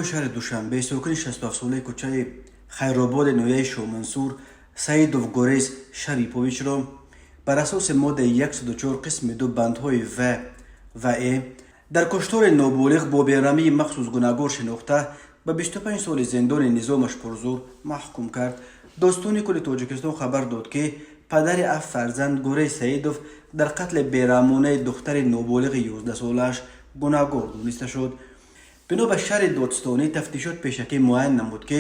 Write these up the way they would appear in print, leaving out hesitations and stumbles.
Додгоҳи шаҳри Душанбе сокини 67-солаи кӯчаи Хайрободи ноҳияи Шоҳмансур Саидов Гурез Шариповичро бар асоси моддаи 104 қисми 2 бандҳои В ва Э дар куштори ноболиғ бо бераҳмии махсус гунаҳгор шинохта, ба 25 соли зиндони низомаш пурзур маҳкум кард. Додситони кулли Тоҷикистон хабар дод, ки падари ҳафт фарзанд Гурез Саидов дар қатли бераҳмонаи духтари ноболиғи 11-солааш гунаҳгор дониста шуд. Бино ба шарҳи додситонӣ, тафтишот пешакӣ муайян намуд, ки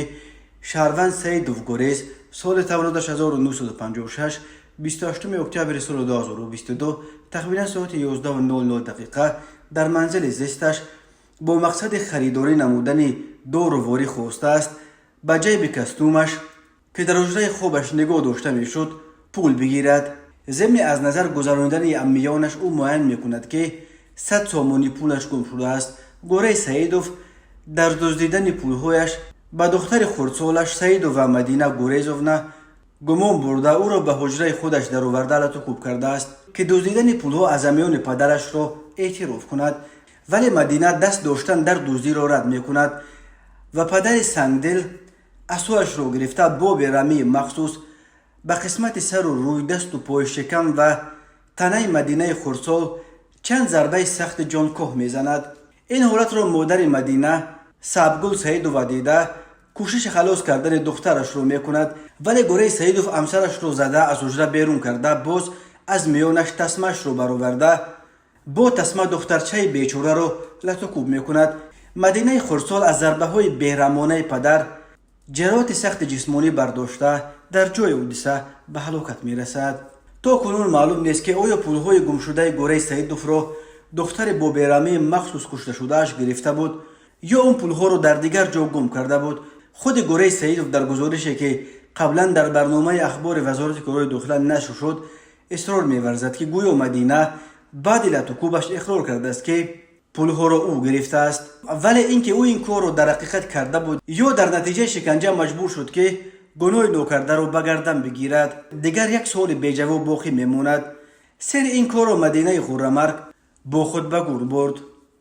шаҳрванд Саидов Гурез, соли таваллудаш 1956, 28 октябри соли 2022 тахминан соати 11:00 дақиқа дар манзили зисташ бо мақсади харидорӣ намудани доруворӣ хостааст ба ҷайби костюмаш, ки дар ҳуҷраи хобаш нигоҳ дошта мешуд, пул бигирад. Зимни аз назар гузаронидани аммиёнаш ӯ муайян мекунад, ки 100 сомонӣ пулаш гум шудааст. Гурез Саидов дар дуздидани пулҳояш ба духтари хурдсолаш Саидова Мадина Гурезовна гумон бурда, ӯро ба ҳуҷраи худаш дароварда, лату кӯб кардааст, ки дуздидани пулҳо аз амиёни падарашро эътироф кунад. Вале Мадина даст доштан дар дуздиро рад мекунад ва падари сангдил асояшро гирифта, бо бераҳмии махсус ба қисмати сару рӯй, дасту пой, шикам ва танаи Мадинаи хурдсол чанд зарбаи сахти ҷонкоҳ мезанад. Ин ҳолатро модари Мадина Сабгул Саидова дида, кӯшиши халос кардани духтарашро мекунад. Вале Гурез Саидов ҳамсарашро зада, аз ҳуҷра берун карда, боз аз миёнаш тасмаашро бароварда, бо тасма духтарчаи бечораро латукӯб мекунад. Мадинаи хурдсол аз зарбаҳои бераҳмонаи падар ҷароҳати сахти ҷисмонӣ бардошта, дар ҷои ҳодиса ба ҳалокат мерасад. То кунун маълум нест, ки оё пулҳои гумшудаи Гурез Саидовро духтари бо бераҳмии махсус кушташудааш гирифта буд ё он пулҳоро дар дигар ҷо гум карда буд. Худи Гурез Саидов дар гузорише, ки қаблан дар барномаи ахбори Вазорати корҳои дохила нашр шуд, исрор меварзад, ки гӯё Мадина баъди латукӯбаш иқрор кардааст, ки пулҳоро ӯ гирифтааст. Вале ин ки ӯ ин корро дар ҳақиқат карда буд ё дар натиҷаи шиканҷа маҷбур шуд, ки гуноҳи нокардаро ба гардан бигирад, дигар як суоли беҷавоб боқӣ мемонад. Сири ин корро Мадинаи ғуррамарг бо худ ба гур бурд.